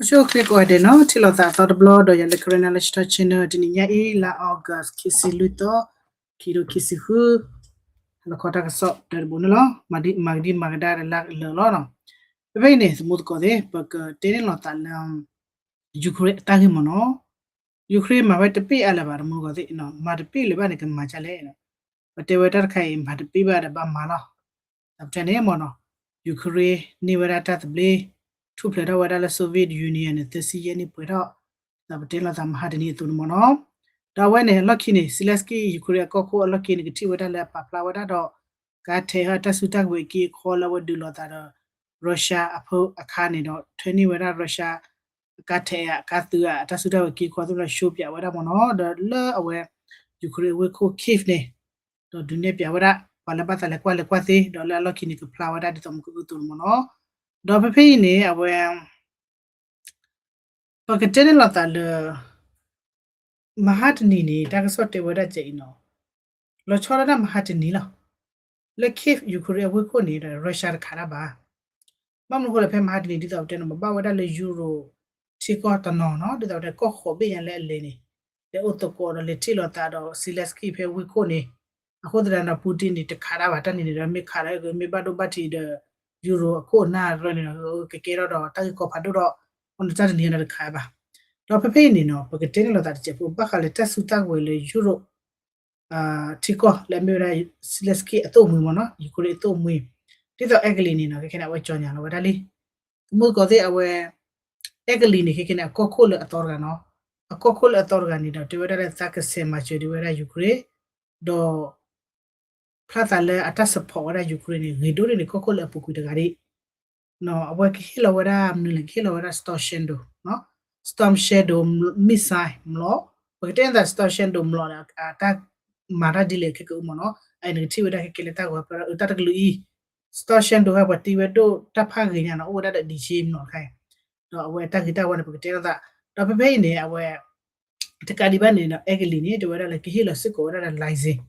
ဆိၣ်ချ့ကိးဂၤဒဲးနီၤ, ထံၣ်လိာ်သးအသီတဘျီဒီးယၤလၢ Karen Knowledge Talk Channel တနံၤညါအံၤ လါ August ခံဆံလွံၢ်သီ, ခံကထိခံဆံဃု, ဟါလီၤခီတၢ်ကစီၣ်တဲတဘိန့ၣ်လီၤ. မၤဒံးမၤကဒါဒီးလၢလၢာ်လီၤနီၤ. ဖဲဖဲအံၤန့ၣ် သမူသကိးသ့ၣ် ပကတဲန့ၢ်လိာ်သးလၢ Ukraine အတၢ်ဂ့ၢ်မ့ၢ်နီၤ. Ukraine မၤဝဲတပ့ၢ်အါလၢၤဘၣ် သမူသကိးသ့ၣ်, မၤတပ့ၢ်လၢၤဘၣ်န့ၣ် ကမၤဒ်လဲၣ်. ပတဲဝဲတၢ်တခါအံၤ မၤတပ့ၢ်ဘၣ်ဒီးဘၣ်မၤလီၤ. ဒီးပတဲန့ၣ်မ့ၢ်နီၤ, Ukraine န့ၢ်ဝဲဒၣ်တၢ်သဘျ့, ထူၣ်ဖျဲးထီၣ်ဝဲဒၣ်လၢ Soviet Union န့ၣ် သၢဆံယဲၢ်နံၣ်ပှဲၤထီၣ်, ဒီးပတဲလိာ်သးမဟါတနံၤအသိးန့ၣ်မ့ၢ်နီၤ. ဒီးအဝဲန့ၣ် အလီၢ်ခံန့ၣ် Zelensky Ukraine အကီၢ်ခိၣ်အလီၢ်ခံန့ၣ် ကထံၣ်ဝဲဒၣ်လၢအပာ်ဖျါဝဲဒၣ်ဒီး ကါထဲးအတၢ်စုတၢ်ကဝဲၤအက့အခီလၢအဝဲဒုးလိာ်သးဒီး Russia အဖီအခါန့ၣ်ဒီး ထၢနံၣ်ဝဲဒၣ် Russia အကါထဲးအကါသုးအတၢ်စုတၢ်ကဝဲၤအက့အခီသ့ၣ်တဖၣ် ရှုံးပြဝဲဒၣ်မ့ၢ်နီၤ. ဒီးလၢအဝဲ Ukraine အဝ့ၢ်ခိၣ် Kyiv န့ၣ် ဒီးဒုးနဲၣ်ပြဝဲဒၣ် ပှၤလၢဘၣ်သးလဲၤကွၢ်လဲၤကွၢ်သ့, ဒီးလၢအလီၢ်ခံန့ၣ် ကဖျါဝဲဒၣ်ဒ်သိးမုၢ်ကဂုၢ်သိးန့ၣ်မ့ၢ်နီၤ. ဒီးဖဲဖဲအံၤန့ၣ် အဝဲ ပကတဲန့ၢ်လိာ်သးလၢ မဟါတနံၤန့ၣ် တၢ်ကစီၣ်တဲဝဲဒၣ်ကဲအံၤနီၤ, လီၤဆီဒၣ်တၢ်မဟါတနံၤလီၤ. လၢ Kyiv Ukraine အဝ့ၢ်ခိၣ်န့ၣ်ဒီး Russia တခးတၢ်ဘၣ်. ဘၣ်မနုၤဃိလဲၣ် ဖဲမဟါတနံၤ ဒ်သိးပတဲန့ၣ် မၤဘၣ်ဝဲဒၣ်လၢ Europe ထံကီၢ်တနီၤနီၤ, ဒ်သိးပတဲကီၢ်ဃိးဘ့ၣ်ညါလၢအလဲၤန့ၣ် လဲၤအိၣ်သကိးဒီးလဲၤထံၣ်လိာ်သးဒီး Zelensky ဖဲဝ့ၢ်ခိၣ်န့ၣ်, အဃိသတးဒီး Putin န့ၣ် တခးတၢ်ဘၣ်တၢ်န့ၣ်န့ၣ်ဒီး မ့ၢ်ခးဒီးမ့ၢ်ဘၣ်ဒိဘၣ်ထံးဒီး Europe အခိၣ်အနၢ်ရၢန့ၣ်ဒီး ကကဲထီၣ်ဒီးတၢ်ဂ့ၢ်ကီဖးဒိၣ်ဒီး အဃိန့ၣ်တၢ်တနံၤန့ၣ်တခးဘၣ်. ဒီးဖဲဖဲအံၤန့ၣ်နီၤ ပကတဲန့ၢ်လိာ်သးတစဲးဖိ ဘၣ်ဃးလၢတၢ်စုတၢ်ကဝဲၤလၢ Europe ထံကီၢ်လၢအမ့ၢ်ဝဲဒၣ် Zelensky အသိၣ်မှံၤမ့ၢ်နီၤ, Ukraine အသိၣ်မှံၤ, ဒ်သိးအဲကလံးန့ၣ်နီၤ ခဲခဲန့ၣ် အဝဲကၠီၤညါလီၤဝဲဒၣ်လံ. သမူသကိးသ့ၣ် အဝဲ အဲကလံးန့ၣ် ခဲခဲန့ၣ် အကီၢ်ခိၣ်လၢအသီတဂၤနီၤ, အကီၢ်ခိၣ်လၢအသီတဂၤန့ၣ်ဒီး တဲဝဲဒၣ်လၢသးကစဲးမၤစၢၤဒံးဝဲဒၣ် Ukraine ဒီး ဖျါသးလၢအတၢ် support ဝဲဒၣ် Ukraine န့ၣ် ဂ့ၤဒိၣ်န့ၢ်န့ၣ် ကီၢ်ခိၣ်လၢအပူၤကွံာ်တဂၤဒံး အဝဲကဟ့ၣ်လီၤဝဲဒၣ်မနုၤလဲၣ်, ကဟ့ၣ်လီၤဝဲဒၣ် Storm Shadow, Storm Shadow missile မျိာ်, ပကတဲန့ၢ်သး Storm Shadow မျိာ်န့ၣ် အတၢ်မၤတၢ်ဒ်လဲၣ်ခဲကအုမ့ၢ်နီၤ, အအံၤန့ၣ်ကထံၣ်ဝဲဒၣ်ခဲကဲလၢတၢ်ဂီၤဖျါ အတၢ်တကလုာ်အံၤ Storm Shadow ဟဲပှၤတ့ဝဲဒိၣ်တၢ်ဖးဂ့ၤညါနီၤ, အိၣ်ဝဲဒၣ်ဒီး ဒံးဆ့ မျိာ်တခါအံၤ, ဒီးအဝဲတၢ်ဂ့ၤတၢ်ဝါန့ၣ် ပကတဲလိာ်သး, ဒီးဖဲဖဲအံၤန့ၣ် အဝဲ တကးဒံးဘၣ်န့ၣ်ဒီး အဲကလံးန့ၣ် တဲဝဲဒၣ်လၢကဟ့ၣ်လီၤစ့ၢ်ကီးဝဲဒၣ်ဒီး license,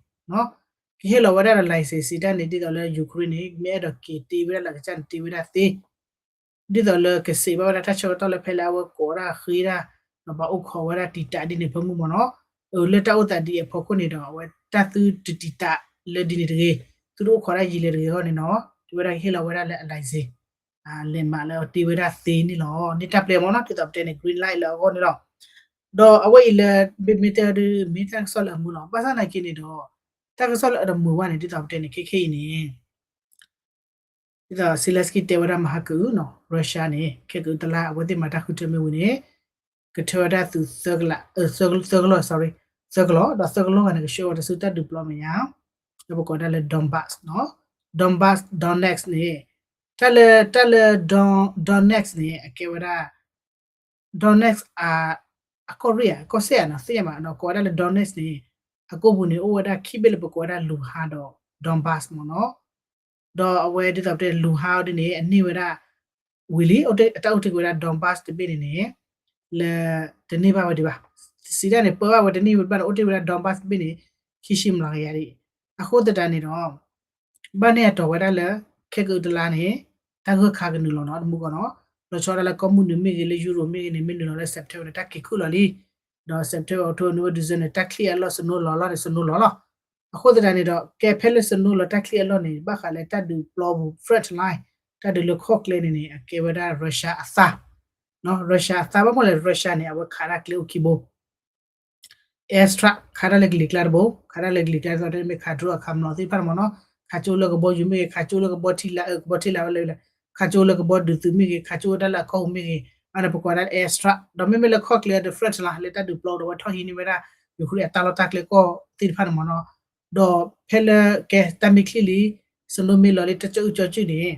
ကဟ့ၣ်လီၤဝဲဒၣ်ဒီး license စံးတၢ်န့ၣ် ဒ်သိးလၢ Ukraine န့ၣ် မ့ၢ်အဲၣ်ဒိးက့ၤတ့ဝဲဒၣ်လၢကစၢ်န့ၣ် တ့ဝဲဒၣ်သ့, ဒ်သိးလၢကစံးဘၣ်ဝဲဒၣ်တၢ်ဆၢကတီၢ်လၢဖဲလၢအဝဲကိးဒၣ်ဃ့ဒၣ် ဒီးပှၤအိၣ်ခိးဝဲဒၣ်တံာ်တာ်ဒ်န့ၣ်ဖၢမုၢ်မ့ၢ်နီၤ, လၢတၢ်အိၣ်သးဒ်အံၤအဖီခိၣ်န့ၣ်ဒီး အဝဲတၢ်သုတတံာ်တာ်လၢဒ်န့ၣ်တဂ့ၤ, သုတအိၣ်ခိးဒၣ်ယံာ်လဲၣ်တဂ့ၤအဂီၢ်န့ၣ်နီၤ, တဲဝဲဒၣ်ကဟ့ၣ်လီၤဝဲဒၣ်လၢအ license လဲၤမးလၢအတ့ဝဲဒၣ်သ့န့ၣ်လီၤ. န့ၣ်တၢ်ပျဲမ့ၢ်နီၤ, ဒ်သိးပတဲန့ၣ် green light လၢအဂီၢ်န့ၣ်လီၤ. ဒီးအဝဲအံၤလၢ မ့မ့ၢ်တဲဒ် မ့ၢ်တၢ်ကစီၣ်လၢအမုာ်လီၤ. ဘၣ်ဆၣ်သနာ်က့န့ၣ်ဒီး တၢ်ကစီၣ်လၢအတမုာ်ဘၣ်န့ၣ် ဒ်သိးပတဲန့ၣ် ခဲခဲအံၤန့ၣ် ဒ်သိး Zelensky တဲဝဲဒၣ်မဟါကအုနီၤ, Russia န့ၣ် ခဲကအုတလါ အဝဲသ့ၣ်မၤတၢ်ဃုထၢမ့ၢ်ဝံၤန့ၣ် ကထၢဝဲဒၣ်သုးသၢကလး, သၢကလီၢ်, sorry, သၢကလီၢ်, ဒီးသၢကလီၢ်ဂၤန့ၣ် ကဆှၢဝဲတၢ်စုတၢ်ဒုးပျီမဲာ်ညါ, လၢပကိးဒၣ်လၢ Donbas နီၤ, Donbas, Donetsk န့ၣ်, တၢ်လၢ, တၢ်လၢ Don, Donetsk န့ၣ် အကဲဝဲဒၣ် Donetsk အကီၢ်ရ့ၣ်ဧါ, ကီၢ်စဲၣ်ဧါနီၤ, သ့ၣ်ညါမးနီၤ, ကိးဝဲဒၣ်လၢ Donetsk န့ၣ်, အကိာ်ပူၤန့ၣ် အိၣ်ဝဲဒၣ်ခံဘ့ၣ်လၢပကိးဝဲဒၣ် Luhansk ဒီး Donbas မ့ၢ်နီၤ. ဒီးအဝဲဒ်သိးပတဲ Luhansk ဒ်န့ၣ် အန့ၢ်ဝဲဒၣ်ဝံၤလံ, အတၢ်အိၣ်တ့ၢ်ကွံာ်ဝဲဒၣ် Donbas တဘ့ၣ်န့ၣ်န့ၣ် လၢတန့ၢ်ဘၣ်ဝဲဒံးဘၣ်. စံးတၢ်န့ၣ် ပၢဘၣ်ဝဲတန့ၢ်ဘၣ်န့ၣ် အိၣ်တ့ၢ်ဝဲဒၣ် Donbas တဘ့ၣ်န့ၣ် ခံဆံမျးကယၤဒံး. အဃိသတးန့ၣ်ဒီး ဘၣ်န့ၢ်အတီၤဝဲဒၣ်လၢ ခဲကအုတလါန့ၣ် တၢ်ဂၢၢ်ခါကနုာ်လီၤနီၤ, တမူကီးနီၤ. လီၤဆီဒၣ်လၢကီၢ်မုၢ်နုာ်မ့ၢ်ဂ့ၤ လၢယူရိၤမ့ၢ်ဂ့ၤန့ၣ် မ့ၢ်နုာ်လီၤလၢ September န့ၣ် တၢ်က့ၤခုၣ်လီၤလံ. ဒီး September, October, November, December န့ၣ် တၢ်ချံၣ်အလီၢ် snow လီၤလီၤန့ၣ် snow လီၤလီၤ. အဃိသတးန့ၣ်ဒီး ကဲဖဲလၢ snow လီၤ တၢ်ချံၣ်အလီၢ်န့ၣ် ဘၣ်ဃးလၢတၢ်ဒုးပျီပူၤ front line, တၢ်ဒုးလၢခီၣ်ကျဲန့ၣ်န့ၣ် အကဲဝဲဒၣ် Russia အသး Russia အသး ဘၣ်မနုၤလဲၣ် Russia န့ၣ် အဝဲခးတၢ်ကျဲအိၣ်ခံဘိ airstrike ခးတၢ်လၢကလံၤကျါတဘိ, ခးတၢ်လၢကလံၤကျါတဘိ မ့ၢ်ခး drone အခးမျိာ်သ့ၣ်တဖၣ်န့ၣ်မ့ၢ်နီၤ, ခးကၠိလၢကဘီယူၤမ့ၢ်ဂ့ၤ, ခးကၠိလၢကဘီထံလာ်, ကဘီထံလာ်ဝဲလဲၣ်, ခးကၠိလၢကဘီဒုးသုးမ့ၢ်ဂ့ၤ, ခးကၠိဝဲဒၣ်လၢအကီၢ်ပူၤမ့ၢ်ဂ့ၤ, အန့ၣ်ပကိးဒၣ်လၢ airstrike. ဒီးမ့မ့ၢ်လၢခီၣ်ကျဲဒီး front line လၢတၢ်ဒုးပျီဒီး အဝဲထီၣ်ဟံးန့ၢ်ဝဲဒၣ် Ukraine အတၢ်လီၢ်တၢ်ကျဲကီၢ်သ့ၣ်တဖၣ်န့ၣ်မ့ၢ်နီၤ. ဒီးဖဲလၢကဲတၢ်မ့ၢ်ချံလံ, snow မ့ၢ်လီၤလံ တကၠီကၠီကၠုၢ်န့ၣ်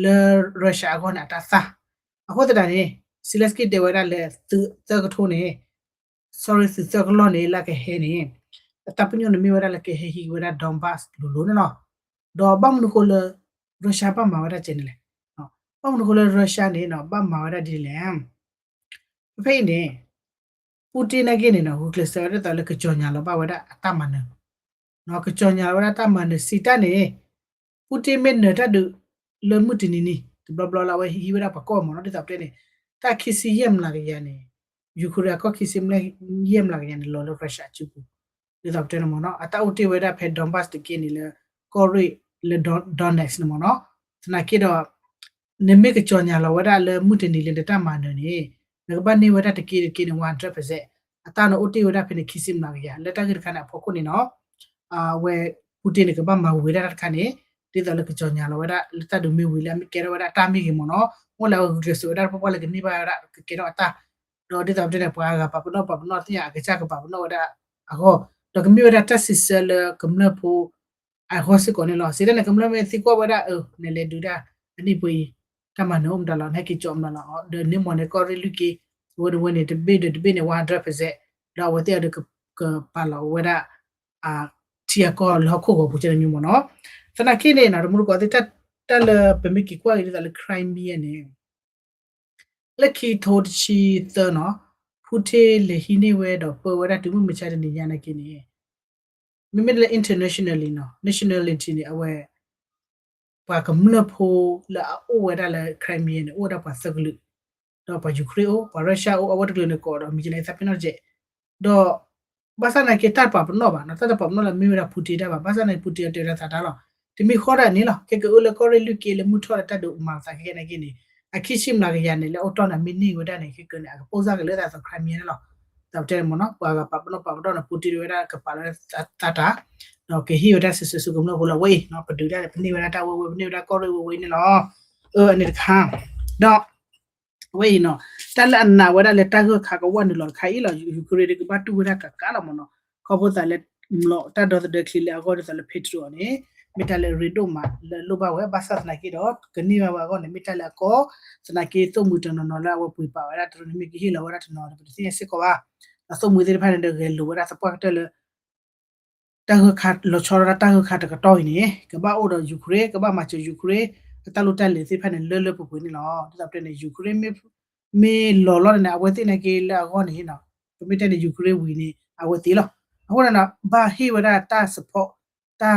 လၢ Russia အဂီၢ်န့ၣ် အတၢ်သၣ်. အဃိသတးန့ၣ် Zelensky တဲဝဲဒၣ်လၢသုးသၢကထိန့ၣ် sorry သုးသၢကလီၢ်န့ၣ် လၢကဟဲန့ၣ် အတၢ်ပညိၣ်န့ၣ်မ့ၢ်ဝဲဒၣ်လၢကဟဲဟံးဝဲဒၣ် Donbas လိၤလိၤန့ၣ်လီၤ. ဒီးဘၣ်မနုၤဃိလၢ Russia ဘၣ်မၤဝဲဒၣ်ကဲန့ၣ်လဲၣ်. ဘၣ်မနုၤဃိလၢ Russia န့ၣ် ဘၣ်မၤဝဲဒၣ်ဒ်လဲၣ်. ဖဲဖဲအံၤန့ၣ် Putin နာ်က့န့ၣ်နီၤ ဂုာ်ကျဲးစၢးဝဲဒ်သိးလၢကကၠီၤညါလီၤဘၣ်ဝဲဒၣ်အတၢ်မၤနၢၤ, ကကၠီၤညါလီၤဝဲဒၣ်တၢ်မၤနၢၤ စံးတၢ်န့ၣ် Putin မ့ၢ်နၢၤတၢ်ဒုးလၢမုၢ်တနံၤနံၤ တဘျီဘျီလၢအဝဲဟံးဝဲဒၣ်ပှၤကီၢ်မ့ၢ်နီၤ ဒ်သိးပတဲန့ၣ် တၢ်ခံဆံယဲၢ်မျးကယၤန့ၣ် Ukraine အကီၢ်ခံဆံယဲၢ်မျးကယၤန့ၣ် လီၤလၢ Russia အစုပူၤ, ဒ်သိးပတဲန့ၣ်မ့ၢ်နီၤ အတၢ်အိၣ်တ့ၢ်ဝဲဒၣ်ဖဲ Donbas တက့ၢ်န့ၣ်လၢ ကီၢ်ရ့ၣ်လၢ Donetsk န့ၣ်မ့ၢ်နီၤ, သနာ်က့ဒီး နမ့ၢ်ကစီၤညါလီၤဝဲဒၣ်လၢမုၢ်တနံၤလၢနတၢ်မၤနၢၤန့ၣ် နကဘၣ်န့ၢ်ဝဲဒၣ်တက့ၢ်တက့ၢ်န့ၣ် one hundred percent အတၢ်န့ၣ်အိၣ်တ့ၢ်ဝဲဒၣ်ဖဲန့ၣ်ခံဆံမျးကယၤ လၢတၢ်ဂ့ၢ်တခါန့ၣ်အဖီခိၣ်န့ၣ်နီၤ အဝဲ Putin န့ၣ် ကဘၣ်မၤဝံၤဝဲဒၣ်တၢ်တခါန့ၣ် ဒ်သိးလၢကစီၤညါလီၤဝဲဒၣ်လၢတၢ်ဒုးမ့ၢ်ဝံၤလၢအမ့ၢ်ကဲထီၣ်ဝဲဒၣ်တၢ်မ့ၢ်ဂ့ၤမ့ၢ်နီၤ, အိၣ်လၢအဂုာ်ကျဲးစၢးဝဲဒၣ်တပှၢ်ပှၢ်လၢကန့ၢ်ဘၣ်ဝဲဒၣ်ကကဲထီၣ်အတၢ်, ဒီးဒ်သိးပတဲန့ၣ် ပှၤဂၤပာ်ပနီၣ်ပာ်ပနီၣ်သ့ၣ်ညါ အကစၢ်ကပာ်ပနီၣ်ဝဲဒၣ်အဂီၢ်, ဒီးကမ့ၢ်ဝဲဒၣ်တၢ်စံးဆၢလၢကမျၢၢ်ဖိ အဂီၢ်စ့ၢ်ကီးန့ၣ်လီၤ. စံးတၢ်န့ၣ် ကမျၢၢ်မ့ၢ်သံကွၢ်ဝဲဒၣ် အၢ နလဲၤဒုးတၢ်အနံၣ်ပှဲၤအံၤ တၢ်မၤနၢၤအိၣ်မတၤလီၤ နဟဲက့ၤကၠီမတၤလီၤ ဒီးန့ၣ်မ့ၢ်န့ၣ် ကီၢ်ရ့ၣ်လွံၢ်က့ ဝဲတဝဲန့ၣ် တဘ့ၣ်ဒီးတဘ့ၣ်န့ၣ် one hundred percent ဒီးအဝဲသ့ၣ်အဒုး ကပာ်လီၤဝဲဒၣ် ထံအကီၢ်လၢဟီၣ်ခိၣ်ဂီၤပူၤကဲန့ၣ်မ့ၢ်နီၤ. သနာ်က့န့ၣ်နီၤ တမူတကိးသ့ၣ် တၢ်လၢပမ့ၢ်က့ၤကွၢ်က့ၤဒ်သိးလၢ Crimea န့ၣ် လၢခံထိတဆံသၢနီၤ Putin လဲၤဟံးန့ၢ်ဝဲဒီးပၢဝဲဒၣ်တုၤမုၢ်မဆါတနံၤညါနာ်က့န့ၣ် မ့မ့ၢ်လၢ internationally နီၤ nationality န့ၣ် အဝဲ ပှၤကမျၢၢ်ဖိလၢအအိၣ်ဝဲဒၣ်လၢ Crimea န့ၣ် အိၣ်ဝဲဒၣ်ပှၤသၢကလုာ်, ဒီးပှၤ Ukraine အိၣ် ပှၤ Russia အိၣ် အဝဲတကလုာ်န့ၣ်ကိးဒီးမံၤကလဲၤသးပ့ၤနီၣ်တကဲး, ဒီး ဘၣ်ဆၣ်နာ်က့တၢ်တပာ်ပနီၣ်ဘၣ်နီၤ တၢ်တပာ်ပနီၣ်လၢမ့ၢ်ဝဲဒၣ် Putin တၢ်ဘၣ် ဘၣ်ဆၣ်န့ၣ် Putin အတဲဝဲဒၣ်သးတၢ်လီၤ, တမံၤဃီဒၣ်န့ၣ်လီၤ ခဲကအၢလၢကီၢ်ရ့ၣ်လွံၢ်က့လၢမုၢ်ထီၣ်လၢတၢ်ဒုးမၤသးခဲကဲနာ်က့န့ၣ် အခံဆံမျးကယၤန့ၣ် လၢအအိၣ်တီၢ်န့ၣ်မ့ၢ်န့ၢ်ဝဲဒၣ်န့ၣ် ခဲကန့ၣ် အကပိၢ်စၢ်က့ၤလၢသးသီ Crimea န့ၣ်လီၤ. ဒီးပတဲန့ၣ်မ့ၢ်နီၤ ပှၤဂၤပာ်ပနီၣ်ပာ်ပနီၣ်န့ၣ် Putin တဲဝဲဒၣ်ကပာ်လီၤသးတၢ်, ဒီးကဟ့ၣ်ဝဲဒၣ်စံးဆၢဆူကမျၢၢ်ဖိလၢအဝဲအံၤနီၤ ပဒုးတၢ်န့ၣ် ပန့ၢ်ဝဲဒၣ်တၢ်ဝဲဝဲ ပန့ၢ်ဝဲဒၣ်ကီၢ်ရ့ၣ်ဝဲဝဲအံၤန့ၣ်လီၤ. အၢ အန့ၣ်တခါ, ဒီး အဝဲအံၤနီၤ တၢ်လၢအနာ်ဝဲဒၣ်လၢတၢ်ဂၢၢ်ခါကဝီၤနုာ်လီၤတခါအံၤလီၤ Ukraine ဒုးကဘၣ်တူၢ်ဝဲဒၣ်ကကးလီၤမ့ၢ်နီၤ ခီဖျိသးလၢ မျိာ်တၢ်ဒီသဒၢချံလၢအဂီၢ်ဒ်သိးလၢ Patriot န့ၣ် မ့ၢ်တၢ်လၢအရ့ဒိၣ်မးလၢအလိၣ်ဘၣ်ဝဲ ဘၣ်ဆၣ်သနာ်က့ဒီး ကန့ၢ်ဘၣ်ဝဲအဂီၢ်န့ၣ် မ့ၢ်တၢ်လၢအကီ သနာ်က့သိၣ်မှံၤတနီၤနီၤလၢအဝဲပှ့ၤပာ်ဝဲဒၣ်တရူးန့ၣ် မ့ၢ်ကဟ့ၣ်လီၤဝဲဒၣ်တနီၤဒီး ပတသ့ၣ်ညါစ့ၢ်ကီးဘၣ်. ဒီးသိၣ်မှံၤသ့ၣ်တဖၣ်န့ၣ်ဒီး ဂဲၤလိာ်ဝဲဒၣ်သပှၢ်ကတၢၢ်လၢ တၢ်ဂၢၢ်ခါလီၤဆီဒၣ်တၢ်ဂၢၢ်ခါတကတီၢ်အံၤန့ၣ် ကဘၣ်အိၣ်ဒီး Ukraine ကဘၣ်မၤစၢၤ Ukraine အတၢ်လိၣ်တၢ်လဲၤသ့ၣ်တဖၣ်န့ၣ် လၢလၢပှဲၤပှဲၤန့ၣ်လီၤ. ဒ်သိးပတဲန့ၣ် Ukraine မ့ၢ်လီၤလီၤန့ၣ် အဝဲသ့ၣ်နာ်က့လၢအဂီၢ်န့ၣ်နီၤ ပမ့ၢ်တဲန့ၣ် Ukraine ဝံၤန့ၣ် အဝဲသ့လီၤ. အဃိန့ၣ် ဘၣ်ဟ့ၣ်ဝဲဒၣ်တၢ် support တၢ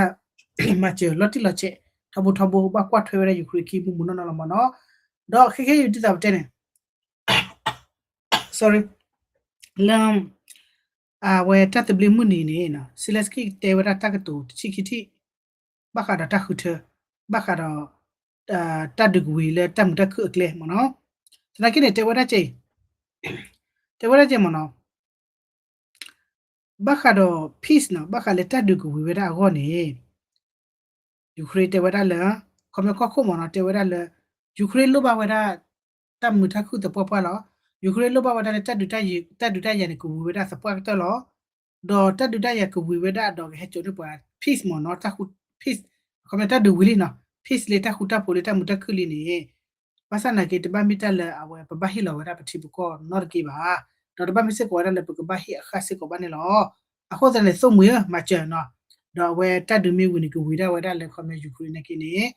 ်မၤစၢၤလီၤတံၢ်လီၤဆဲး ထီဘိထီဘိ ဘၣ်ကွၢ်ထွဲဝဲဒၣ် Ukraine ခံမူမူနီၢ်နီၢ်လီၤမ့ၢ်နီၤ. ဒီးခဲခဲအံၤဒ်သိးပတဲန့ၣ် sorry လၢ အဝဲတၢ်သဘျ့မုၢ်နံၤန့ၣ် Zelensky တဲဝဲဒၣ်တၢ်ကတိၤတထံၣ်ခံထံၣ် ဘၣ်ဃးဒီးတၢ်ဃုထၢ ဘၣ်ဃးဒီး တၢ်ဒုးကဝံၤလၢတၢ်မုာ်တၢ်ခုၣ်အကျဲမ့ၢ်နီၤ. သနာ်က့န့ၣ် တဲဝဲဒၣ်က့ တဲဝဲဒၣ်က့မ့ၢ်နီၤ ဘၣ်ဃးဒီး peace နီၤ ဘၣ်ဃးလၢတၢ်ဒုးကဝံၤဝဲဒၣ်အဂီၢ်န့ၣ် Ukraine တဲဝဲဒၣ်လၢ ခီဖျိကီၢ်ခိၣ်မ့ၢ်နီၤ တဲဝဲဒၣ်လၢ Ukraine လိၣ်ဘၣ်ဝဲဒၣ် တၢ်မုာ်တၢ်ခုၣ်သပှၢ်ပှၢ်လီၤ. Ukraine လိၣ်ဘၣ်ဝဲဒၣ်လၢ တၢ်ဒုးတၢ်ယၤန့ၣ် ကဝံၤဝဲဒၣ်သပှၢ်ကတၢၢ်လီၤ. ဒီးတၢ်ဒုးတၢ်ယၤကဝံၤဝဲဒၣ်ဒီးကဟဲစိာ်န့ၢ်ပှၤ peace မ့ၢ်နီၤ တၢ်ဃူ peace ခီဖျိတၢ်ဒုးဝံၤလံနီၤ peace လၢတၢ်ဃူတၢ်ဖိးလၢတၢ်မုာ်တၢ်ခုၣ်လံန့ၣ် ဘၣ်ဆၣ်သနာ်က့ တဘၣ်မ့ၢ်တၢ်လၢအဝဲပဘၣ်ဟ့ၣ်လီၤဝဲဒၣ်ပထံပကီၢ်နီတက့ၢ်ဘၣ်. ဒီးတဘၣ်မ့ၢ်စ့ၢ်ကီးဝဲဒၣ်လၢပကဘၣ်ဟ့ၣ်အဃၣ်စ့ၢ်ကီးဘၣ်န့ၣ်လီၤ. အဃိသတးန့ၣ် သိၣ်မှံၤဧၢ မၤစၢၤနီၤ ဒီးအဝဲတၢ်ဒုးမ့ၢ်ဝံၤန့ၣ် ကဝံၤဒၣ်ဝဲဒၣ်လၢခီဖျိ Ukraine နာ်က့န့ၣ်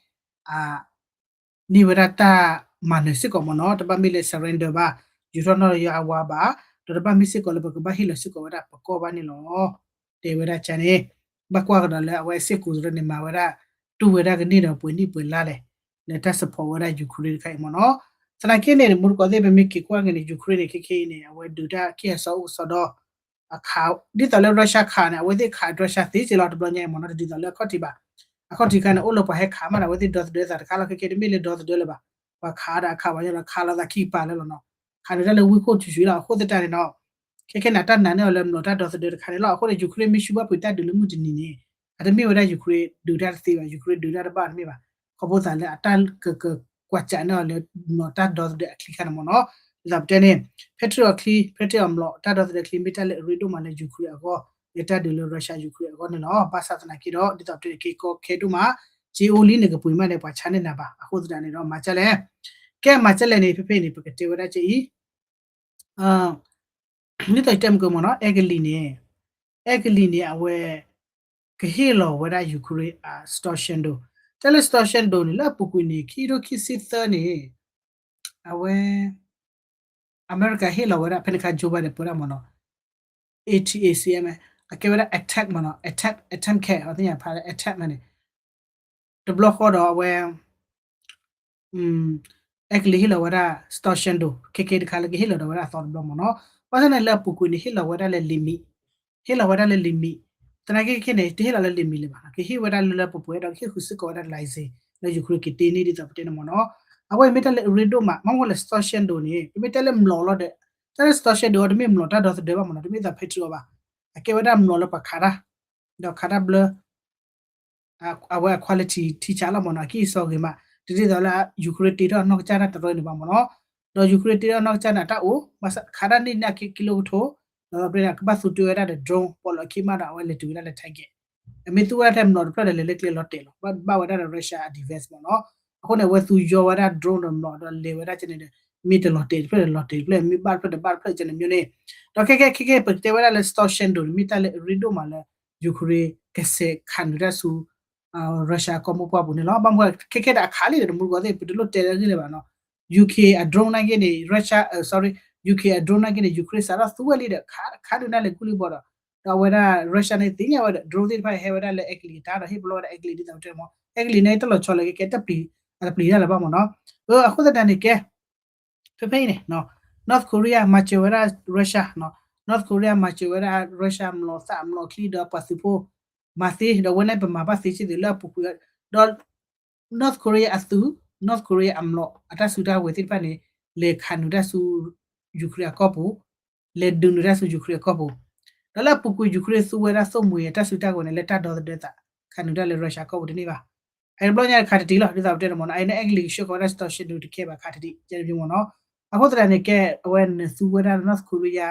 န့ၢ်ဝဲဒၣ်တၢ်မၤနၢၤစ့ၢ်ကီးမ့ၢ်နီၤ တဘၣ်မ့ၢ်လၢ surrender ဘၣ် ယူၤထီၣ်နီၣ်ယွၤအဝၤဘၣ် ဒီးတဘၣ်မ့ၢ်စ့ၢ်ကီးလၢပကဘၣ်ဟ့ၣ်လီၤစ့ၢ်ကီးဝဲဒၣ်ပကီၢ်ဘၣ်န့ၣ်လီၤ. တဲဝဲဒၣ်ကန့ၣ် ဘၣ်ကွၢ်ကဒီးလၢအဝဲစ့ၢ်ကီးန့ၣ် မၤဝဲဒၣ် တူၢ်ဝဲဒၣ်ကန့ၢ်ဒီးပှဲၤနံၣ်ပှဲၤလါလဲၣ် လၢတၢ် support ဝဲဒၣ် Ukraine တခါအံၤမ့ၢ်နီၤ. သနာ်က့န့ၣ် မူတကိးသ့ၣ် ပမ့ၢ်က့ၤကွၢ်က့ၤန့ၣ် Ukraine န့ၣ် ခဲခဲအံၤန့ၣ် အဝဲဒုးတၢ်ခံအစီအိၣ်ကစီဒီ အခး ဒ်သိးလၢ Russia ခးန့ၣ် အဝဲသ့ၣ်ခး Russia သ့စ့ၢ်လီၤ တဘျီညါအံၤမ့ၢ်နီၤ တဒ်သိးလၢအခီၣ်ထံးဘၣ်. အခီၣ်ထံးခါန့ၣ် အိၣ်လၢပှၤဟဲခးမးဒီး အဝဲသ့ၣ်ဒီသဒၢသးတခါလီၤ ခဲခဲတမ့ၢ်လၢဒီသဒၢလၢၤဘၣ်. ပှၤခးဒီးအခးပှၤညီလီၤ ခးလိာ်သးခံကပၤလၢလီၤနီၤ. ခးန့ၣ်တၢ်လၢဝ့ၢ်ခိၣ်ဆူၣ်ဆူၣ်လီၤ အဃိသတးန့ၣ်နီၤ ခဲခဲန့ၣ် အတၢ်နာ်န့ၢ်အီၤလၢမျိာ်တၢ်ဒီသဒၢတခါန့ၣ်လီၤ. အဃိန့ၣ် Ukraine မ့ၢ်ဆူဘၣ်ပှ့ၤတၢ်ဒုးလၢမုၢ်တနံၤန့ၣ် အတမ့ၢ်ဝဲဒၣ် Ukraine ဒုးတၢ်တသ့ဘၣ် Ukraine ဒုးတၢ်တဘၣ်တမ့ၢ်ဘၣ်. ခီဖျိသးလၢအတၢ်ကကကွၢ်စးန့ၢ်အီၤလၢမျိာ်တၢ်ဒီသဒၢအချံခါန့ၣ်မ့ၢ်နီၤ. ဒ်သိးပတဲန့ၣ် Patriot အချံ Patriot အမျိာ်တၢ်ဒီသဒၢချံ မ့ၢ်တၢ်လၢအရ့ဒိၣ်မးလၢ Ukraine အဂီၢ် လၢတၢ်ဒုးလၢ Russia Ukraine အဂီၢ်န့ၣ်လီၤ. ဘၣ်ဆၣ်သနာ်က့ဒီး ဒ်သိးပတဲန့ၣ် က့ၤကီခဲဒိၣ်မး က့အိၣ်လံန့ၣ် ကပှ့ၤမးန့ၣ် ပှၤဆါန့ၢ်နၤဘၣ်. အဃိသတးန့ၣ်ဒီး မၤကလဲၣ် ကဲမၤကလဲၣ်န့ၣ် ဖဲဖဲအံၤန့ၣ် ပကတဲဝဲဒၣ်ကဲအံၤ ဒ်သိးယတဲမုၢ်ကမ့ၢ်နီၤ အဲကလံၤန့ၣ် အဲကလံၤန့ၣ် အဝဲ ကဟ့ၣ်လီၤဝဲဒၣ် Ukraine အ Storm Shadow တၢ်လၢ Storm Shadow န့ၣ် လၢအပူၤကွံာ်န့ၣ် ခံကထိခံဆံသၢန့ၣ် အဝဲ အမဲရကၤဟ့ၣ်လီၤဝဲဒၣ် ဖဲန့ၣ်ခါ Joe Biden ပၢဒၣ်မ့ၢ်နီၤ A T A C M အကဲဝဲဒၣ် attack မ့ၢ်နီၤ attack attack ခဲ အသ့ၣ်ညါဖးလၢ attack မ့ၢ်န့ၣ် တဘျီဃီဒီးအဝဲ အ အဲကလံးဟ့ၣ်လီၤဝဲဒၣ် Storchendae ခဲခဲတခါလၢကဟ့ၣ်လီၤဒီးဝဲဒၣ်အသီတဘျီမ့ၢ်နီၤ. ဘၣ်ဆၣ်န့ၣ်လၢအပူၤကွံာ်န့ၣ် ဟ့ၣ်လီၤဝဲဒၣ်လၢ limit ဟ့ၣ်လီၤဝဲဒၣ်လၢ limit သနာ်က့ခဲခဲန့ၣ် တဟ့ၣ်လီၤလၢ limit လၢၤဘၣ်, ကဟ့ၣ်ဝဲဒၣ်လၢလၢပှဲၤပှဲၤဒီးကဟ့ၣ်ဃုာ်စ့ၢ်ကီးဝဲဒၣ် license လၢ Ukraine ကတ့န့ၢ်ဒ်သိးပတဲန့ၣ်မ့ၢ်နီၤ. အဝဲမ့ၢ်တၢ်လၢအရ့ဒိၣ်မး မ့ၢ်ဝဲလၢ Storchendae န့ၣ် ပမ့ၢ်တဲလၢမျိာ်လီၤဒီး တၢ်လၢ Storchendae အီၤ တမ့ၢ်မျိာ်တၢ်ဒီသဒၢဘၣ်မ့ၢ်နီၤ, တမ့ၢ်ဒ်သိး Patriot အီၤဘၣ်, အကဲဝဲဒၣ်မျိာ်လၢပှၤခးတၢ်, ဒီးခးတၢ်ဘျၢ အဝဲအ quality ထံဆးလီၤမ့ၢ်နီၤ, အကံၢ်အစီဂ့ၤမး, တဒ်သိးလၢ Ukraine တ့ထီၣ်အနီၢ်ကစၢ်တၢ်တရၢန့ၣ်ဘၣ်မ့ၢ်နီၤ. ဒီး Ukraine တ့ထီၣ်အနီၢ်ကစၢ်န့ၣ် အတၢ်အိၣ် ဘၣ်ဆၣ်ခးတၢ်န့ၢ်န့ၣ်အကံလိကထိ, ဒီးဖဲန့ၣ် ကဘၣ်သူတ့ဝဲဒၣ်ဒီး drone ပိာ်လီၤခံမးဒီး အဝဲလဲၤတုၤဝဲဒၣ်လၢ target, အမ့ၢ်သူဝဲဒၣ်ထဲမျိာ်တဖျၢၣ်ဒီးလဲၤလၢကျဲလီၤတဲာ်လီၤ, ဘၣ်ဘၣ်ဝဲဒၣ်ဒီး Russia အ defense မ့ၢ်နီၤ. အဃိန့ၣ် အဝဲသူယီဝဲဒၣ် drone ဒီးမျိာ်ဒီးလဲၤဝဲဒၣ်ကဲန့ၣ်ဒီး မ့ၢ်တလီၤတဲာ်တဖျၢၣ်ဒီးလီၤတဲာ်တဖျၢၣ်, မ့ၢ်ဘၣ်တဖျၢၣ်ဒီးဘၣ်တဖျၢၣ်ကဲန့ၣ်မ့ၢ်န့ၣ်, ဒီးခဲခဲခဲခဲ ပကတဲဝဲဒၣ်လၢ Storchendae န့ၣ် မ့ၢ်တၢ်လၢအရ့ဒိၣ်မးလၢ Ukraine ကစဲးခးနုာ်တၢ်ဆူ Russia ကီၢ်မိၢ်ပှၢ်ပူၤန့ၣ်လီၤ. ဘၣ်မနုၤ ခဲခဲဒၣ်အခးလံဒီး တမူတကိးသ့ၣ် ပတလိၣ်တဲလၢအဂ့ၢ်လၢၤဘၣ်နီၤ. UK အ drone နာ်က့န့ၣ် Russia, sorry, UK အ drone နာ်က့န့ၣ် Ukraine စးထီၣ်သူဝဲလံဒီး ခးခးနုာ်ဒၣ်လဲာ်ကူၣ်လံဘီဒီး, ဒီးအဝဲဒၣ် Russia န့ၣ်သ့ၣ်ညါဝဲဒီး drone သ့ၣ်တဖၣ်ဟဲဝဲဒၣ်လၢအဲကလံးအတၢ်ဒီးဟ့ၣ်ပလီၢ်ဝဲဒၣ်အဲကလံးဒ်သိးပတဲမ့ၢ်, အဲကလံးန့ၣ်တလီၤဆီလၢကဲတပျံၤ, အတပျံၤတၢ်လၢၤဘၣ်မ့ၢ်နီၤ. အဃိသတးန့ၣ်ကဲ ဖဲဖဲအံၤန့ၣ် North Korea မၤစၢၤဝဲဒၣ် Russia, North Korea မၤစၢၤဝဲဒၣ် Russia မျိာ်သၣ်မျိာ်ချံဒီးပှၤသုးဖိ, မၤသ့ဒီးဝဲန့ၣ် ပမၤဘၣ်သ့စ့ၢ်ကီးလၢအပူၤကွံာ်, ဒီး North Korea အသုး, North Korea အမျိာ် အတၢ်စုတၢ်ဝဲၤသ့ၣ်တဖၣ်န့ၣ် လဲၤခးနုာ်တၢ်ဆူ Ukraine အကီၢ်ပူၤ, လဲၤဒုးနုာ်တၢ်ဆူ Ukraine အကီၢ်ပူၤ, ဒီးလၢအပူၤကွံာ် Ukraine သူဝဲဒၣ်သိၣ်မှံၤအတၢ်စုတၢ်ဝဲၤန့ၣ် လၢတၢ်ဒီသဒၢသး ခးနုာ်တၢ်လၢ Russia ကီၢ်ပူၤတန့ၢ်ဘၣ်. အတဘျီညါခးတတံၢ်လီၤ ဒ်သိးပတဲန့ၣ်မ့ၢ်နီၤ, အအံၤန့ၣ်အဲကလံးကဆှၢဃီၤဝဲဒၣ် Storchendae တကဲဘၣ်ခးတတံၢ် ကဲန့ၣ်မ့ၢ်နီၤ. အဃိသတးန့ၣ်ကဲ အဝဲနသူဝဲဒၣ် North Korea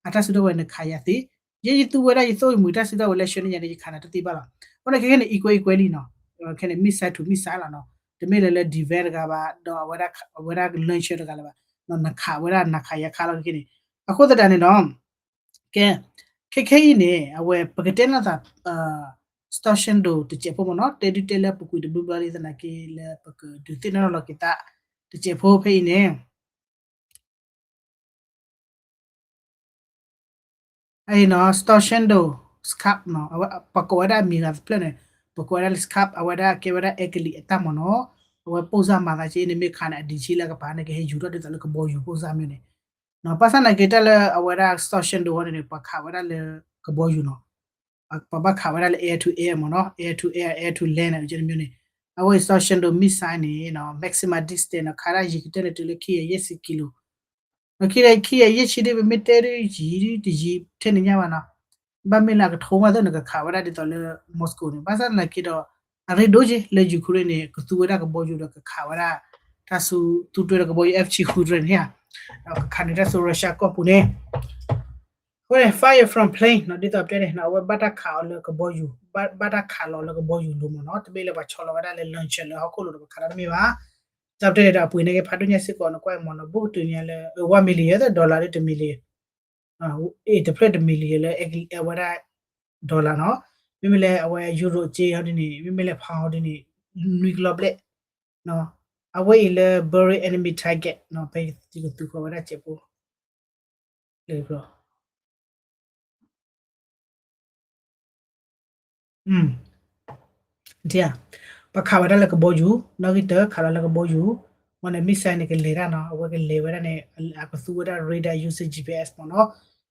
အတၢ်စုတၢ်ဝဲၤနခးယၤသ့, ယဲယသူဝဲဒၣ်ယသိၣ်မှံၤတၢ်စုတၢ်ဝဲၤလၢဆှၢန့ၢ်ယၤန့ၣ် ယခးနၤတသ့ဘၣ်လီၤ. အဃိန့ၣ်ခဲခဲန့ၣ် equal equally နီၤ, ခဲန့ၣ် missile to missile လီၤနီၤ, တမ့ၢ်လၢလၢ defense တဂၤဘၣ်, ဒီးအဝဲဒၣ် launcher တဂၤလၢၤဘၣ်, နခးဝဲဒၣ်နခးယၤခးလီၤခဲန့ၣ်. အဃိသတးန့ၣ်ဒီး ကဲ, ခဲခဲအံၤန့ၣ် အဝဲပကတဲနီၢ်သး Storchendae တစဲးဖိမ့ၢ်နီၤ, တဲဒုတဲလၢအပူၤကွံာ်တဘျုးဘျီလံသနာ်က့လၢပကဒုးသ့ၣ်နီၣ်ထီၣ်လီၤက့ၤသး တစဲးဖိဖဲအံၤန့ၣ် အအံၤနီၤ Storchendae scalp နီၤ, အဝဲပကိးဝဲဒၣ်အမံၤဂၤတဖျၢၣ်န့ၣ်, ပကိးဝဲဒၣ်လၢ scalp အဝဲဒၣ်ကဲဝဲဒၣ်အဲကလံးအတၢ်မ့ၢ်နီၤ, အဝဲပိၢ်စၢ်မၤသးက့အံၤန့ၣ် မ့ၢ်ခးန့ၣ်အဒံးဆံလၢကပၤန့ၣ် ကဟဲယူၤထီၣ်ဒ်သိးလၢကဘီယူၤပိၢ်စၢ်မ့ၢ်န့ၣ်, ဘၣ်ဆၣ်သနာ်က့တၢ်လၢအဝဲဒၣ် Storchendae န့ၣ် ပှၤခးဝဲဒၣ်လၢကဘီယူၤနီၤ, ပှၤဘၣ်ခးဝဲဒၣ်လၢ air to air မ့ၢ်နီၤ, air to air, air to land န့ၣ် ကဲန့ၣ်မ့ၢ်န့ၣ်, အဝဲ Storchendae missile န့ၣ် maximum distance နီၤ, ခးဒၣ်ယံၤကတၢၢ်န့ၣ်တုၤလၢခံကယၤယဲၢ်ဆံကံလိၤ ဒီးခံကယၤယဲၢ်ဆံဒ် ပမ့ၢ်တဲဒ်ယံၤဒ်တယံၤထဲန့ၣ်ညါဘၣ်နီၤ, ဘၣ်မ့ၢ်လၢအကထိမးသ့ၣ်န့ၣ် ကခးဝဲဒၣ်ဒ်သိးလၢ Moscow န့ၣ်, ဘၣ်ဆၣ်သနာ်က့ဒီး အရ့ဒိၣ်က့လၢ Ukraine န့ၣ် ကသူဝဲဒၣ်ကဘီယူၤဒီးကခးဝဲဒၣ် တၢ်ဆူသူတွဲဒီးကဘီယူၤ F ဆံဃုတြဲၤန့ၣ်ဧါ, ဒီးကခးန့ၢ်တၢ်ဆူ Russia ကီၢ်ပူၤန့ၣ် အဃိန့ၣ် fire from plane နီၤ, ဒ်သိးပတဲန့ၣ် အဝဲဘၣ်တၢ်ခးအီၤလၢကဘီယူၤ, ဘၣ်တၢ်ခးလီၤလၢကဘီယူၤလိၤမ့ၢ်နီၤ, တမ့ၢ်လၢပှၤဆီလီၤဝဲဒၣ်လၢ launcher လၢဟီၣ်ခိၣ်လိၤဒီးပှၤခးတၢ်တမ့ၢ်ဘၣ်. ဒ်သိးပတဲန့ၣ်ဒီးအပှ့ၤန့ၣ်က့ဖးဒိၣ်ညါစ့ၢ်ကီး နကွၢ်မ့ၢ်နီၤ, ဘူးကတုၤညါလၢ one million သၢ dollar ဒီး တ million, အ့ တဖျၢၣ်တ million လၢ အဝဲဒၣ် dollar နီၤ, မ့မ့ၢ်လၢအဝဲ euro က့ဟီဒ်န့ၣ်, မ့မ့ၢ်လၢ pound ဟီဒ်န့ၣ်, နွံကလီၤဘျဲၣ်, အဝဲအံၤလၢ bury enemy target နီၤ, ဖဲယကသုးဃီၤဝဲဒၣ်စဲးဖိ လၢ ပှၤခးဝဲဒၣ်လၢကဘီယူၤ, နီၣ်ဂံၢ်တၢ ခးလီၤလၢကဘီယူၤ, မ့ၢ်န့ၣ် missile န့ၣ် ကလဲၤတၢ်နီၤ, အဝဲကလဲၤဝဲဒၣ်န့ၣ် အကသူဝဲဒၣ် radar using GPS မ့ၢ်နီၤ,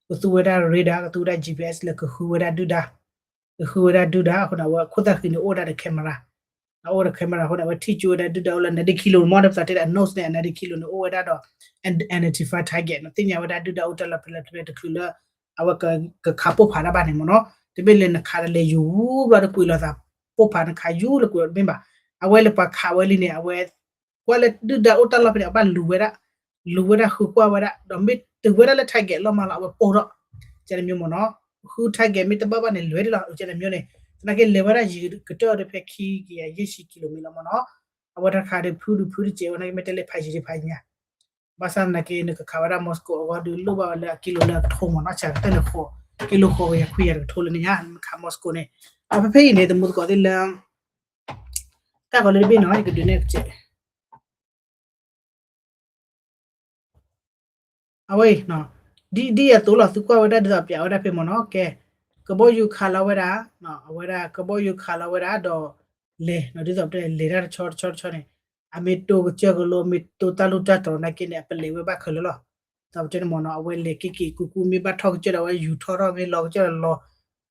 ကသူဝဲဒၣ် radar ကသူဝဲဒၣ် GPS လၢကဃုဝဲဒၣ်ဒုၣ်ဒါ, ကဃုဝဲဒၣ်ဒုၣ်ဒါအဃိန့ၣ် အဝဲခိၣ်သၣ်ဃံန့ၣ်အိၣ်ဝဲဒၣ်ဒီး camera, အိၣ်ဒီး camera အဃိန့ၣ် အဝဲထံၣ်ကၠိဝဲဒၣ်ဒုၣ်ဒါအိၣ်လၢ ninety kilo မ့ၢ်ဒီး ပသးတဲဒၣ် nose န့ၣ် ninety kilo န့ၣ် အိၣ်ဝဲဒၣ်ဒီး identify target နီၤ, သ့ၣ်ညါဝဲဒၣ်ဒုၣ်ဒါအိၣ်တၢ်လီၢ်ဖဲလဲၣ်ဖဲလဲၣ်တချုးလၢ အဝဲကခးပိၢ်ဖးတၢ်ဘၣ်န့ၣ်မ့ၢ်နီၤ, တမ့ၢ်လၢနခးတလဲၤယူၤဘျီတကွံာ်လိာ်သး ပိၢ်ဖးနခးယူၤလၢကွံာ်တမ့ၢ်ဘၣ်, အဝဲလၢပှၤခးဝဲလံန့ၣ် အဝဲ ကွၢ်လၢဒုၣ်ဒါအိၣ်တၢ်လီၢ်ဖဲန့ၣ် အဘၣ်လူၤဝဲဒၣ်, လူၤဝဲဒၣ်ဃုကွၢ်ဝဲဒၣ် ဒီးမ့ၢ်တုၤဝဲဒၣ်လၢ target လီၤမးလီၤ အဝဲပိၢ်ထီၣ်, ကဲန့ၣ်မ့ၢ်မ့ၢ်နီၤ, ဃု target မ့ၢ်တဘၣ်ဘၣ်န့ၣ် လဲၤဒၣ်လီၤ ကဲန့ၣ်မ့ၢ်န့ၣ်, သနာ်က့လဲၤဝဲဒၣ်ယံၤကတၢၢ်ဒီးဖဲခံကယၤယဲၢ်ဆံကံလိၤမ့ၢ်လီၤမ့ၢ်နီၤ, အဝဲတခါဒီးဖုဒုးဖုတစဲးဝဲ သနာ်က့မ့ၢ်တဲလၢဖးယံၤဒံးဖးညါ, ဘၣ်ဆၣ်သနာ်က့နကခးဝဲဒၣ် Moscow အဂီၢ်ဒုးလိၣ်ဘၣ်ဝဲလၢအကံလိၤလၢအကထိမ့ၢ်နီၤ, ဆၣ်ကတၢၢ်န့ၣ် ကံလိၤဃိးကယၤခွံကယၤတကထိလၢနညါ နခး Moscow န့ၣ်, ဒီးဖဲဖဲအံၤန့ၣ် တမူသကိးသ့ၣ်လၢ တၢ်ဂီၤလၢတဘ့ၣ်နီၤ ယကဒုးနဲၣ်ကစဲး အဝဲအံၤ ဒ်အသိးလီၤ သုကွၢ်ဝဲဒၣ်ဒ်သိးပျးဝဲဒၣ်ဖဲမ့ၢ်နီၤ, ကဲ ကဘီယူၤခးလီၤဝဲဒၣ်, အဝဲဒၣ်ကဘီယူၤခးလီၤဝဲဒၣ်ဒီး လဲၤ ဒ်သိးပတဲလဲၤတၢ်တဆီတဆီတဆီန့ၣ်, အမ့ၢ်တိၢ်ကစၢၢ်ကလိ မ့ၢ်တိၢ်တၢ်လူၢ်တၢ်တြီၤနာ်က့န့ၣ် အပလဲၤဝဲဘၣ်ခဲလၢာ်လီၤ. ဒ်သိးပတဲန့ၣ်မ့ၢ်နီၤ အဝဲလဲၤက့ၤက့ၤကူကူ မ့ၢ်ဘၣ်ထီၣ်ကစၢၢ်ဒီး အဝဲယူၤထီၣ်ထီၣ် မ့ၢ်လီၤကစၢၢ်ဒီးလီၤ.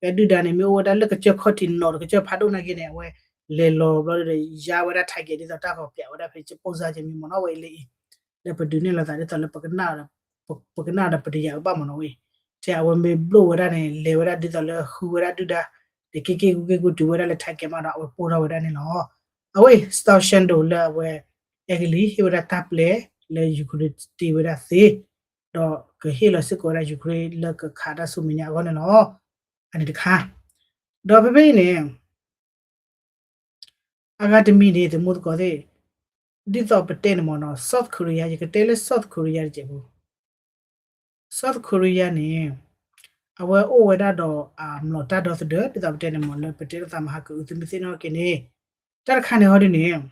ကဲဒုၣ်ဒါန့ၣ် မ့ၢ်အိၣ်ဝဲဒၣ်လၢကစၢၢ်ခီၣ်ထံးနီၤဒီး ကစၢၢ်ဖးဒိၣ်နာ်က့န့ၣ် အဝဲလဲၤလီၤဘျီဒီး ယါဝဲဒၣ် target ဒ်သိးတၢ်ဂီၤပျးဝဲဒၣ်ဖဲ ပုံစံ ကဲမံၤမ့ၢ်နီၤ အဝဲအံၤလၢအံၤ လၢပဒုးနဲၣ်လိာ်သးဒ်သိးလၢ ပကနၣ်ဒီးပတယာ်ကဘၣ်မ့ၢ်နီၤဝဲအံၤ, ထဲအဝဲမ့ၢ်ဘျိၣ်ဝဲဒၣ်န့ၣ် လဲၤဝဲဒၣ်ဒ်သိးလၢဃုဝဲဒၣ်ဒုၣ်ဒါ, ဒီးက့ၤက့ၤကူက့ၤကူတုၤဝဲဒၣ်လၢ target မးဒီး အဝဲပိၢ်ထီၣ်ဝဲဒၣ်န့ၣ်လီၤ. အဝဲအံၤ Storm Shadow လၢအဝဲ အဲကလံး ဟ့ၣ်ဝဲဒၣ်တၢ်ပျဲလၢ Ukraine တ့ဝဲဒၣ်သ့, ဒီးကဟ့ၣ်လီၤစ့ၢ်ကီးဝဲဒၣ် Ukraine လၢကခးတၢ်ဆူမဲာ်ညါအဂီၢ်န့ၣ်လီၤ. အန့ၣ်တခါ, ဒီးဖဲဖဲအံၤန့ၣ် အဂၤတမံၤန့ၣ် သမူသကိးသ့ၣ်, ဒ်သိးပတဲန့ၣ်မ့ၢ်နီၤ South Korea ယကတဲလၢ South Korea တစဲးဖိ, South Korea န့ၣ် အဝဲအိၣ်ဝဲဒၣ်ဒီး အမျိာ်တၢ်ဒီသဒၢ ဒ်သိးပတဲန့ၣ်မ့ၢ် လၢပတဲလိာ်သးမဟါကအုးသမံသ့ၣ်နီၣ်က့ၤန့ၣ်, တၢ်တခါန့ၣ်ဟီဒ်န့ၣ် ဒ်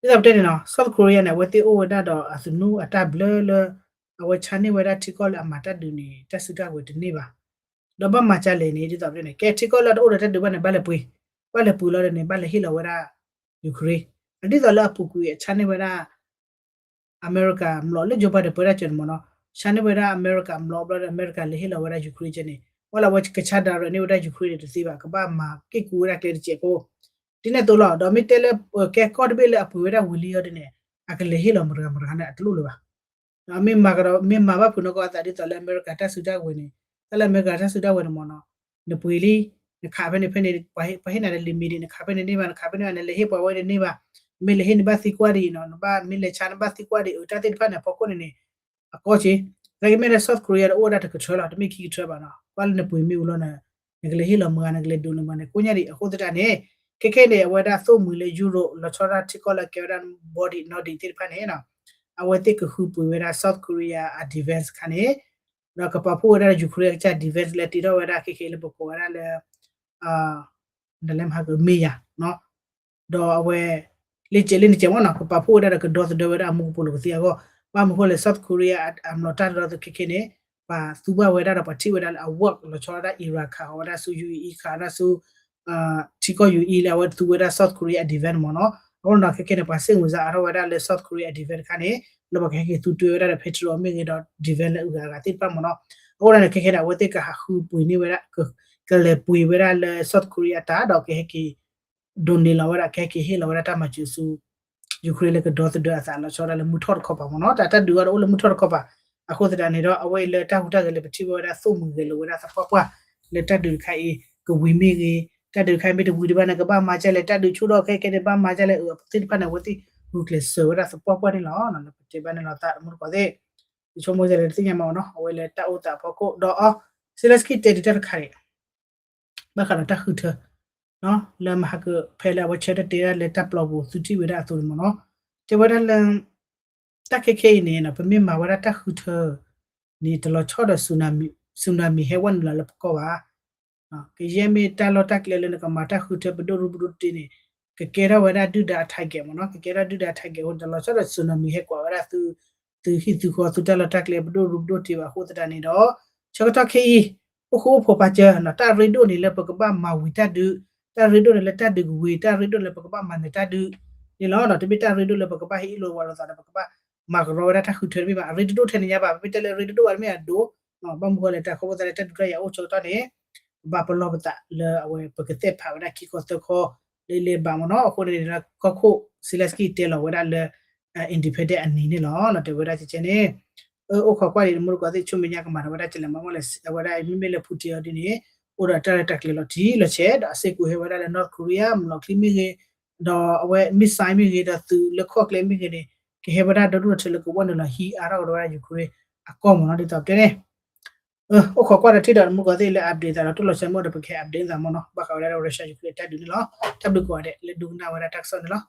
သိးပတဲန့ၣ်နီၤ South Korea န့ၣ် အဝဲသ့ၣ်အိၣ်ဝဲဒၣ်ဒီးအသနူအတၢ်ဘျၢလၢ အဝဲဆါန့ၢ်ဝဲဒၣ်ထံကီၢ်လၢအမၤတၢ်ဒုးန့ၣ် တၢ်စုတၢ်ဝဲၤတန့ၢ်ဘၣ်. ဒီးဘၣ်မၤဒ်လဲၣ်န့ၣ် ဒ်သိးပတဲန့ၣ် ကဲထံကီၢ်လၢတအိၣ်ဒီးတၢ်ဒုးဘၣ်န့ၣ် ဘၣ်လဲၤပှ့ၤ, ဘၣ်လဲၤပှ့ၤလီၤဒီးန့ၣ် ဘၣ်လဲၤဟ့ၣ်လီၤဝဲဒၣ် Ukraine, ဒ်သိးလၢအပူၤကွံာ်အဆါန့ၢ်ဝဲဒၣ် အမဲရကၤမျိာ်လၢ Joe Biden ပၢတၢ်စၢၤန့ၣ်မ့ၢ်နီၤ, ဆါန့ၢ်ဝဲဒၣ်အမဲရကၤမျိာ်ဘျီဒီး အမဲရကၤလဲၤဟ့ၣ်လီၤဝဲဒၣ် Ukraine ကဲန့ၣ် ဝဲလၢအဝဲကဆါ direct န့ၢ်ဝဲဒၣ် Ukraine န့ၣ်တသ့ဘၣ်, ကဘၣ်မၤက့ၢ်ကူဝဲဒၣ်ကျဲတစဲးဖိ ဒ်န့ၣ်အသိးလီၤ. ဒီးမ့ၢ်တဲလၢ ကဲကီၢ်တဘ့ၣ်လၢအပှ့ၤဝဲဒၣ်ဝံၤလံအီၤဒ်န့ၣ် အကလဲၤဟ့ၣ်လီၤမတၤဂၤမတၤဂၤန့ၣ် အတလိၣ်လၢၤဘၣ်. ဒီးမ့ၢ်မၤကဒီး မ့ၢ်မၤဘၣ်ဖုးနီၢ်ကီၢ်အသးဒ်သိးလၢအမဲရကၤတၢ်စုတၢ်ဝဲၤန့ၣ်, တၢ်လၢအမဲရကၤတၢ်စုတၢ်ဝဲၤန့ၣ်မ့ၢ်နီၤ, နပှ့ၤလံ, နခးဖဲန့ၣ်ဖဲန့ၣ် ပှၤဟ့ၣ်နၤတလံၤမံၤဒံး နခးဖဲန့ၣ်န့ၢ်ဘၣ်, နခးဖဲန့ၣ်ဘၣ် နလဲၤဟ့ၣ်ပှၤဝဲန့ၣ်န့ၢ်ဘၣ်, မ့ၢ်လဲၤဟ့ၣ်နဘၣ်သံကွၢ်ဒံးနီၤ, နဘၣ်မ့ၢ်လဲၤဆါနဘၣ်သံကွၢ်ဒံး အတၢ်သ့ၣ်တဖၣ်န့ၣ် အဖီခိၣ်န့ၣ်န့ၣ် အကီၢ်က့, သနာ်က့မ့ၢ်လၢ South Korea ဒီးအိၣ်ဝဲဒၣ်တကထၢလီၤ, တမ့ၢ်ခံကထၢဘၣ်နီၤ, ကွၢ်လၢနပှ့ၤမ့ၢ်အူလီၤန့ၣ် နကလဲၤဟ့ၣ်လီၤမတၤဂၤ နကလဲၤဒိးန့ၢ်မတၤဂၤန့ၣ် ကိညါဒံး အဃိသတးန့ၣ် ခဲခဲန့ၣ် အဝဲဒၣ်သိၣ်မှံၤလၢ Europe လီၤဆီဒၣ်ထံကီၢ်လၢအကဲဝဲဒၣ် Baltic Nordic သ့ၣ်တဖၣ်န့ၣ် အဝဲသ့ၣ်ကဃုပှ့ၤဝဲဒၣ် South Korea အ defense ခါန့ၣ်, ဒီးကပာ်ဖှိၣ်ဝဲဒၣ် Ukraine အကစၢ် defense လၢတ့ထီၣ်ဝဲဒၣ်ခဲခဲလၢ ပကိးဝဲဒၣ်လၢ နလဲမဟါကမ့ၢ်ယၤ ဒီးအဝဲ လ့ၣ်ကဲးလ့ၣ်နကဲးမ့ၢ်နီၤ ကပာ်ဖှိၣ်ဝဲဒၣ်ဒီးကဒီသဒၢဝဲဒၣ်အမူကပိာ်လိာ်ကသ့အဂီၢ်, ဘၣ်မနုၤဃိလဲၣ် South Korea အမျိာ်တၢ်ဒီသဒၢခဲခဲန့ၣ် ပှၤသူဘၣ်ဝဲဒၣ်ဒီးပှၤထံၣ်ဝဲဒၣ်လၢအ work လီၤဆီဒၣ် Iran ခးဃီၤဝဲဒၣ်ဆူ ယူအ့ ခးဝဲဒၣ်ဆူ ထံကီၢ် ယူအ့ လၢအဝဲသူဝဲဒၣ် South Korea အ defense မ့ၢ်နီၤ, အဃိန့ၣ်ဒီးခဲခဲန့ၣ် ပှၤစ့ၣ်မုာ်စါအါထီၣ်ဝဲဒၣ်လၢ South Korea အ defense တခါန့ၣ် လၢပှၤကဟဲက့ၤသူတွဲဝဲဒၣ်ဒီး Patriot မ့ၢ်ဂ့ၤဒီး defense လၢအဂၤအဂၤသ့ၣ်တဖၣ်မ့ၢ်နီၤ, အဃိန့ၣ်ဒီးခဲခဲန့ၣ် အဝဲသ့ၣ်ကဟးဃုပှ့ၤန့ၢ်ဝဲဒၣ် ကလဲၤပှ့ၤဝဲဒၣ်လၢ South Korea အတၢ်ဒီးကဟဲက့ၤ ဒိးန့ၢ်လီၤဝဲဒၣ် ကဟဲက့ၤဟ့ၣ်လီၤဝဲဒၣ်တၢ်မၤစၢၤဆူ Ukraine လၢကဒီသဒၢအသးလီၤဆီဒၣ်လၢမုၢ်ထီၣ်တခီပၤမ့ၢ်နီၤ, တၢ်တၢ်ဒုးအီၤတအိၣ်လၢမုၢ်ထီၣ်တခီပၤ, အဃိသတးန့ၣ်ဒီး အဝဲအံၤလၢတၢ်ဟူးတၢ်ဂဲၤလၢပထံၣ်ဘၣ်ဝဲဒၣ်သိၣ်မှံၤဂဲၤလိာ်ဝဲဒၣ်သပှၢ်ပှၢ် လၢတၢ်ဒုးတခါအံၤ ကဝံၤမ့ၢ်ဂ့ၤ, တၢ်ဒုးတခါအံၤမ့ၢ်တဝံၤဒံးဘၣ်န့ၣ် ကဘၣ်မၤဒ်လဲၣ်, တၢ်ဒုးဆူၣ်ထီၣ်ခဲခဲန့ၣ် ဘၣ်မၤဒ်လဲၣ်, အဝဲသ့ၣ်တဖၣ်န့ၣ် အဝဲသ့ၣ်ဂုာ်ကျဲးစၢးဝဲဒၣ်သပှၢ်ပှၢ်န့ၣ်လီၤ. လၢပတဲဘၣ်န့ၣ်လီၤသးတမူတကိးသ့ၣ် ယဆိကမိၣ်ဒ်လဲၣ်တသ့ၣ်ညါမ့ၢ်နီၤ, အဝဲလၢတၢ်အိၣ်သးအဖီခိၣ်ဒီးအီၤ Zelenskyy တဲဒံးတၢ်တခါန့ၣ် ဘၣ်ဃးဒီးတၢ်ဃုထၢ လၢမဟါကဖဲလၢအဝဲဆၢထၢၣ်တဲဒၣ်လၢတၢ်ပျီပူၤသုထံၣ်ဝဲဒၣ်အသိးန့ၣ်မ့ၢ်နီၤ, တဲဝဲဒၣ်လၢ တၢ်ခဲခဲအံၤန့ၣ် ပမ့ၢ်မၤဝဲဒၣ်တၢ်ဃုထၢ န့ၣ် တလီၤဆီဒီး tsunami ဟဲဝဲနုာ်လီၤလၢပကီၢ်ဘၣ်. ကယဲၢ်မ့ၢ်တၢ်လီၢ်တၢ်ကျဲလၢနကမၤတၢ်ဃုထၢပဒိၣ်ရူပဒိၣ်တ့ၢ်န့ၣ် ကကဲထီၣ်ဝဲဒၣ်ဒုၣ်ဒါအ target မ့ၢ်နီၤ, ကကဲထီၣ်ဒုၣ်ဒါအ target အဃိန့ၣ် တလီၤဆီဒီး tsunami ဟဲကွၢ်ဝဲဒၣ်သု သုဟံၣ်သုဃီသုတၢ်လီၢ်တၢ်ကျဲပဒိၣ်ရူပဒိၣ်တ့ၢ်ဘၣ်အဃိသတးန့ၣ်ဒီး ဆၢကတီၢ်ခဲအံၤ အိၣ်ဃူအိၣ်ဖိးပာ်စၢၤ တၢ်ရ့ဒိၣ်န့ၣ်လၢပကဘၣ်မၤဝံၤတၢ်ဒုး, တၢ်ရ့ဒိၣ်န့ၣ်လၢတၢ်ဒုးကဝံၤ, တၢ်ရ့ဒိၣ်န့ၣ်လၢပကဘၣ်မၤနၢၤတၢ်ဒုးန့ၣ်လီၤ. တမ့ၢ်တၢ်ရ့ဒိၣ်လၢပကဘၣ်ဟ့ၣ်အ့ၣ်လိာ်ဝီလိာ်သးဒီး ပကဘၣ်မၤကရီဝဲဒၣ်တၢ်ဃုထၢတမ့ၢ်ဘၣ်. အရ့တဒိၣ်ထဲန့ၣ်ညါဘၣ်, ပမ့ၢ်တဲလၢအရ့တဒိၣ်ဘၣ်တမ့ၢ်အဒိၣ်, ဘၣ်မနုၤဃိလဲၣ် တၢ်ခီဖျိသတးလၢတၢ်ဒုးတၢ်ယၤအိၣ်ဆၢကတီၢ်န့ၣ် ပဘၣ်ပလီၢ်ပသးလၢအဝဲပကသဲးဖးဝဲဒၣ်ခံခီသၢခီလၢလၢဘၣ်မ့ၢ်နီၤ. အဃိန့ၣ် ကီၢ်ခိၣ် Zelenskyy တဲလီၤဝဲဒၣ်လၢ independent အနံၤန့ၣ်လီၤ. တဲဝဲဒၣ်ကဲကဲန့ၣ် အိၣ်ခိးကွၢ်ဒံး တမူတကိးသ့ၣ် ဆိမဲာ်ညါကမၤထီၣ်ဝဲဒၣ်ကလဲာ်မးမးလဲၣ်, အဝဲဒၣ်မ့မ့ၢ်လၢ Putin အီၤဒ်န့ၣ် အိၣ်ဒီးတၢ်ရဲၣ်တၢ်ကျဲၤလီၤတံၢ်လီၤဆဲး ဒီးအစ့ၢ်ကီးဟဲဝဲဒၣ်လၢ North Korea မလီၤချံမ့ၢ်ဂ့ၤ, ဒီးအဝဲ missile မ့ၢ်ဂ့ၤ ဒီးသုးလၢခီၣ်ကျဲမ့ၢ်ဂ့ၤန့ၣ် ကဟဲဝဲဒၣ်ဒီဒိၣ်ထီၣ်ထၢလၢကဝီၢ်နုာ်လီၤဟံးအါထီၣ်ကဒီးဝဲဒၣ် Ukraine အကီၢ်မ့ၢ်နီၤ. ဒ်သိးပတဲန့ၣ် အိၣ်ခိးကွၢ်ဒီးထံၣ်ဒီးတမူတကိးသ့ၣ်လၢ update သးဒီးတိၢ်လီၤဆဲးမ့ၢ်ဒီး ပကဟဲ update သးမ့ၢ်နီၤ. ဘၣ်ဃးဝဲဒၣ် Russia Ukraine တၢ်ဒုးန့ၣ်လီၤ. တၢ်ဘျုးကိးဂၤဒဲးလၢဒိကနၣ်ဝဲဒၣ်တၢ်ကစီၣ်န့ၣ်လီၤ.